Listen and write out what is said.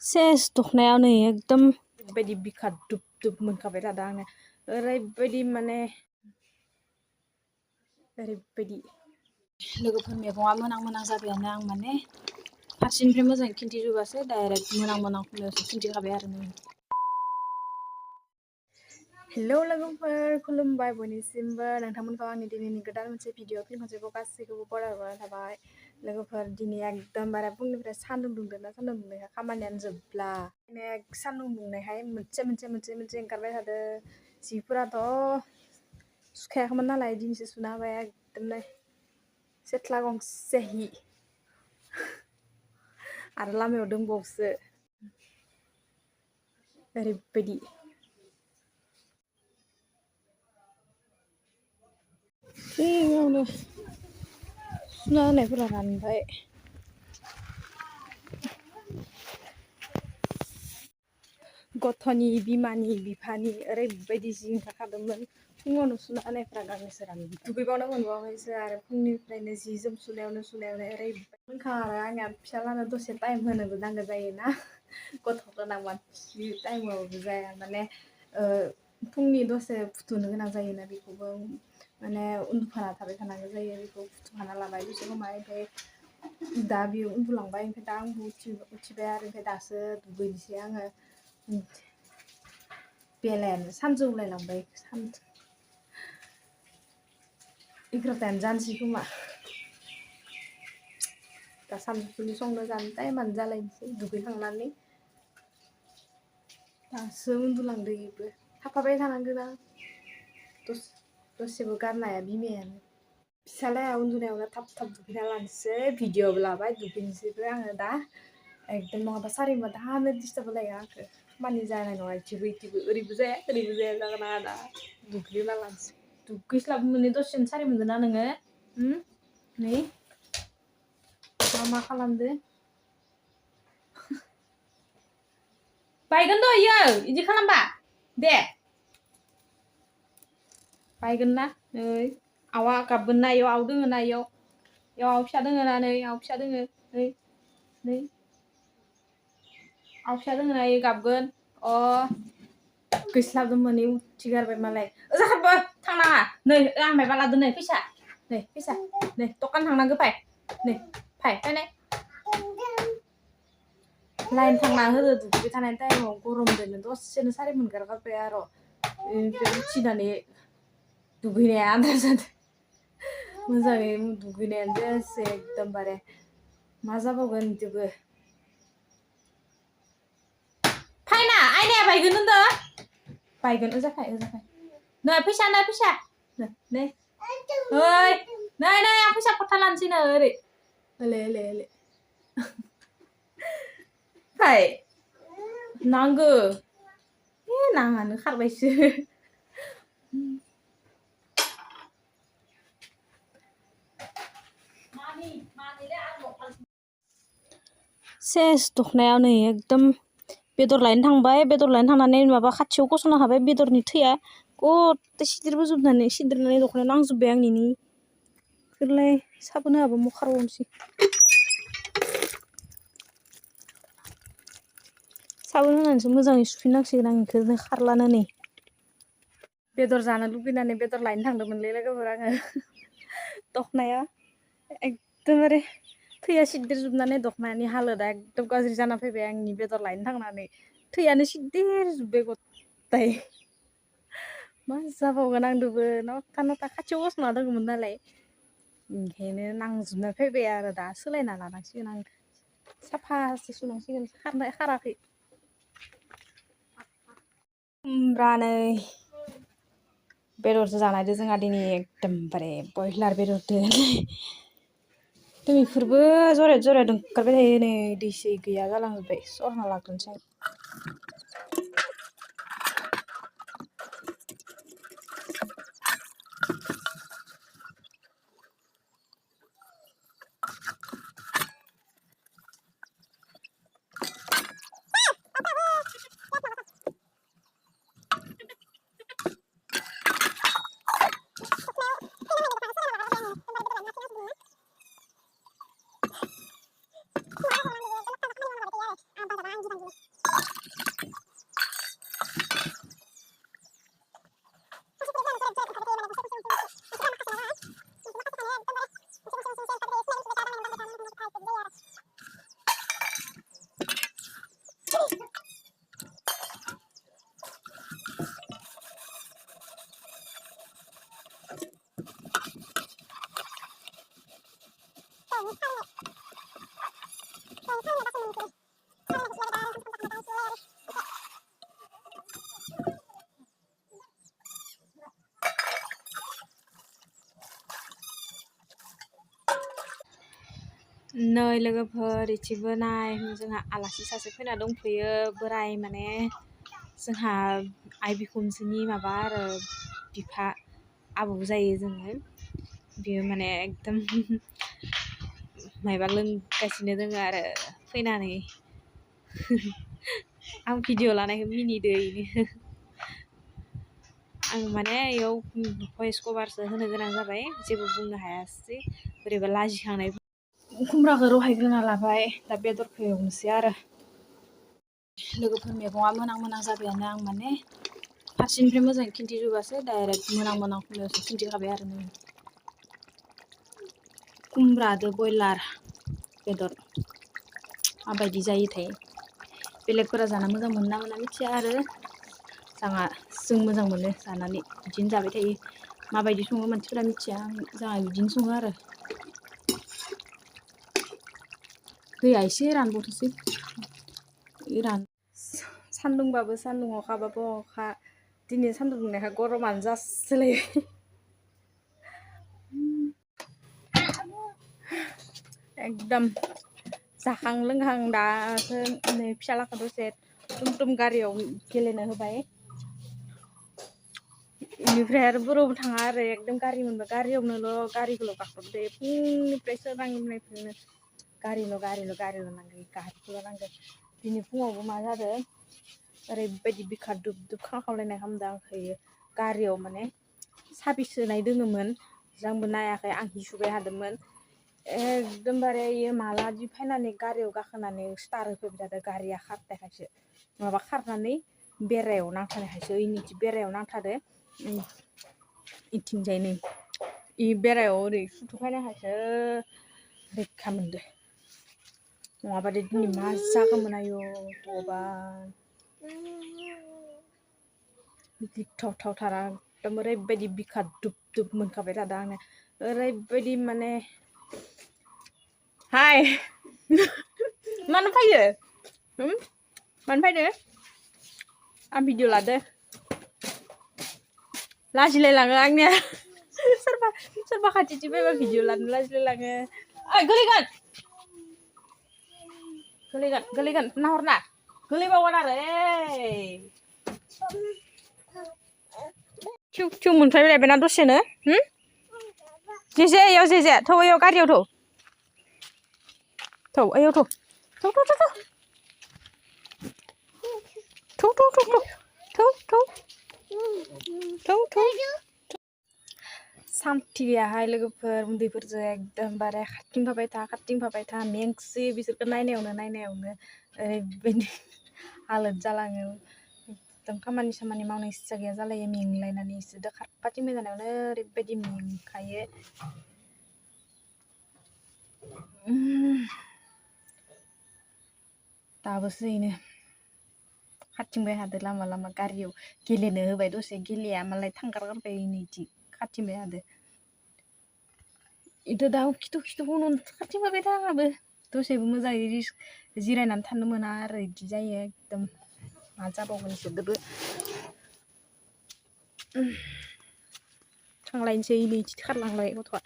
सेस दखनायाव नै एकदम बेबायदि बिखा दुब दुब मोनखाबाय थादों आङो ओरैबायदि माने ओरैबायदि लोगोफोर मैगङा मोनां मोनां जाबायानो आं माने फारसेनिफ्राय मोजाङै खिन्थिजोबासो डाइरेक्ट मोनां मोनांखौल'सो खिन्थिखाबाय आरो नै हेलौ लोगोफोर खुलुमबाय बयनिसिमबो नोंथांमोनखौ आंनि दिनैनि गोदान मोनसे भिडिअ फिन खनसेबाव गासैखौबो बरायहरनाय थाबाय लोगोफोर दिनै एकदमबारे फुंनिफ्राय सान्दुं दुंदोंना सान्दुं दुंनायखाय खामानियानो जोबला सान्दुं दुंनायहाय मोनसे ओंखारबाय थादों जिफोराथ' सुखायाखैमोन नालाय दिनैसो सुना होबाय एकदमनो सेथ्ला गंसे हि आरो लामायाव दंबावोसो ओरैबायदि फुङावनो सुना होनायफोरा रानबाय गथ'नि बिमानि बिफानि ओरैबायदि जि ओंखारखादोंमोन फुङावनो सुना होनायफ्रा गांनैसो रानबाय दुगैबावनो मोनबावाखैसो आरो फुंनिफ्रायनो जि जोम सुनायावनो ओरैबायदि मोनखा आरो आंनिया फिसालानो दसे टाइम होनोबो नांगौ जायोना गथ'फोरना मानसि टाइमावबो जाया माने फुंनि दसे फुथुनो गोनां जायोना बेखौबो माने उन्दुफाना थाबाय थानांगौ जायो बेखौ फुथुखाना लाबाय दसे समाय ओमफ्राय दा बियो उन्दुलांबाय ओमफ्राय दा आंबो उथिबाय आरो ओमफ्राय दासो दुगैनोसै आङो बेलायानो सानजौलायलांबाय 11टायानो जानोसै खोमा दा सानजौफुनि संनो जानो टाइमानो जालायनोसै दुगैखांनानै दासो उन्दुलांदो इबो थाफाबाय थानांगोना दसेबो गारनो हाया बिमायानो फिसालाया उन्दुनायावनो थाब थाब दुगैना लानोसै भिडिअबो लाबाय दुगैनोसैबो आङो दा एकदम नङाबा सारिबा दानो डिस्टार्ब लायो आंखौ खामानि जानाय नङा इथिबो ओरैबो जाया जागोन आंहा दा दुगैना लानोसै दुगैस्लाबनो मोनै दसेनो सारि मोनगोन ना नोङो नै मा खालामदो बायगोन द' इयो इदि खालामबा दे बायगोन ना नै आवा गाबगोन ना इयाव आव दोङो ना इयाव आव फिसा दोङो ना नै आव फिसा दोङो नै आव फिसा दोङो ना इयो गाबगोन गैस्लाबनो मोनै उथिगारबाय मालाय ओजाहाबो थांनाङा नै आं मायबा लादो नै फैसा नै दखान थांनांगौ फाय नै फायनाय लाइन थांना होदो दुगैबाय थानाय टाइमाव गरमदोनो दसेनो सारि मोनगारगारबाय आरो उथिनानै दुगैनाया आद्रा जादों मोजाङै दुगैनायानो जायासै एकदमबारे मा जाबावगोन इदोबो फायना आयनाया बायगोन होनदो बायगोन ओजाखाय नै फैसा नै ओइ नै आं फैसा खथा लानोसै नो ओरै ओले फाय नांगो नाङानो खारबायसो सेस दखनायाव नै एकदम बेदर लायनो थांबाय बेदर लायनो थांनानै माबा खाथियाव गसंना हाबाय बेदरनि थैया गथै सिदिरनानै दखनायाव नांजोब्बाय आंनि बेफोरलाय साबोन होआबा म खारबावनोसै साबोन होनानैसो मोजाङै सुफिननांसिगोन आं बेखौनो खारलानो नै बेदर जानो लुगैनानै बेदर लायनो थांदोंमोनलै लोगोफोर आङो दखनाया एकदमबारे थैया सिद्देरजोबनानै दखनानि हालोदा एकदम गाज्रि जाना फैबाय आंनि बेदर लायनो थांनानै थैयानो सिद्देरजोब्बाय गथाय मा जाबावगोन आंदोबो नथा खाथियाव गसंना दङमोन नालाय ओंखायनो नांजोबना फैबाय आरो दा सोलायना लानांसिगोन आं साफासो सुनांसिगोन खाराखै खुमब्रा नै बेदरसो जानायदो जोंहा दिनै एकदमबारे बयलार बेदरदो बेफोरबो जरायाव ओंखारबाय थायो नै दैसै गैया जालांजोब्बाय सरना लाग्रोनोसै नै लोगोफोर इथिबो नाय जोंहा आलासि सासे फैना दंफैयो बोराय माने जोंहा आइ बिखुनजोनि माबा आरो बिफा आबौ जायो जोङो बियो माने एकदम मायबा लोंगासिनो दोङो आरो फैनानै आं भिडिअ लानायखौ मिनिदो इनो आं माने इयाव भइस कभारसो होनो गोनां जाबाय जेबो बुंनो हायासै बोरैबा लाजिखांनाय खुमब्राखौ रहायग्रोना लाबाय दा बेदरखौ एवनोसै आरो लोगोफोर मैगङा मोनां जाबायानो आं माने फारसेनिफ्राय मोजाङै खिन्थिजोबासै डाइरेक्ट मोनां खमायावसो खिन्थिखाबाय आरो नै खुमब्रादो बयलार बेदर माबायदि जायोथाय बेलेगफोरा जाना मोजां मोनो ना मोना मिथिया आरो जों मोजां मोनो जानानै बिदिनो जाबाय थायो माबायदि सङो मानसिफोरा मिथिया जोंहा बिदिनो सङो आरो दैया एसे रानबावथोसै सान्दुंबाबो सान्दुं अखाबाबो अखा दिनै सान्दुं दुंनायखाय गरमानो जासोलायो एकदम जाखां लोंखां दासो नै फिसालाखौ दसे टुम गारियाव गेलेनो होबाय बेनिफ्राय आरो बोरावबो थाङा आरो एकदम गारि मोनबा गारिखौल' गाखोदो फुंनिफ्राय सोरांनिफ्रायनो गारिल' नांगौ दिनै फुङावबो मा जादों ओरैबायदि बिखा दुब खालामलायनाय खालामदों आंखौ गारियाव माने साबि सोनाय दोङोमोन जोंबो नायाखै आं हि सुबाय थादोंमोन एकदमबारे इयो मालादि फैनानै गारियाव गाखोनानै स्टार होफैबाय थादों गारिया खारनायखायसो माबा खारनानै बेरायाव नांथानायखायसो इनिथि बेरायाव नांथादो इथिंजाय नै इ बेरायाव ओरै सुथुखायनायखायसो रैखा मोनदो नङाबाथाय दिनै मा जागौमोन आयु भगबान गिथावथावथारा एकदम ओरैबायदि बिखा दुब मोनखाबाय थादों आंनो ओरैबायदि माने हाय मानो फैयो मानो फैदो आं भिडिअ लादो लाजिलायलाङो आंनिया सोरबा खाथिथिं फैबा भिडिअ लानो लाजिलायलाङो ओइ गोलैगोन नाहरना गोलैबावगोन आरो थिउ मोनफैलायबायना दसेनो जेजे इयाव जेजे थौ इयाव गारियाव थौ इयाव थौ सान्थि गैयाहाय लोगोफोर उन्दैफोरजों एकदमबारे खारथिंफाबाय था मेंसि बिसोरखौ नायनायावनो ओरैबायदि हालोद जालाङो एकदम खामानि मावनाय इस्सा गैया जालायो मेंलायनानै इसोरजों खारफाथिंबाय जानायावनो ओरैबायदि मेंखायो दाबोसो इनो खारथिंबाय थादो लामा गारियाव गेलेनो होबाय दसे गेलेया मालाय थांगारगारबाय नैथि खारथिंबाय थादो इथ' दा खिथु खारथिंफाबाय था आंहाबो दसेबो मोजाङै जिरायनानै थानो मोना आरो इदि जायो एकदम मा जाबावगोन इसोरदोबो थांलायनोसै नैथि खारलांबाय गथ'आ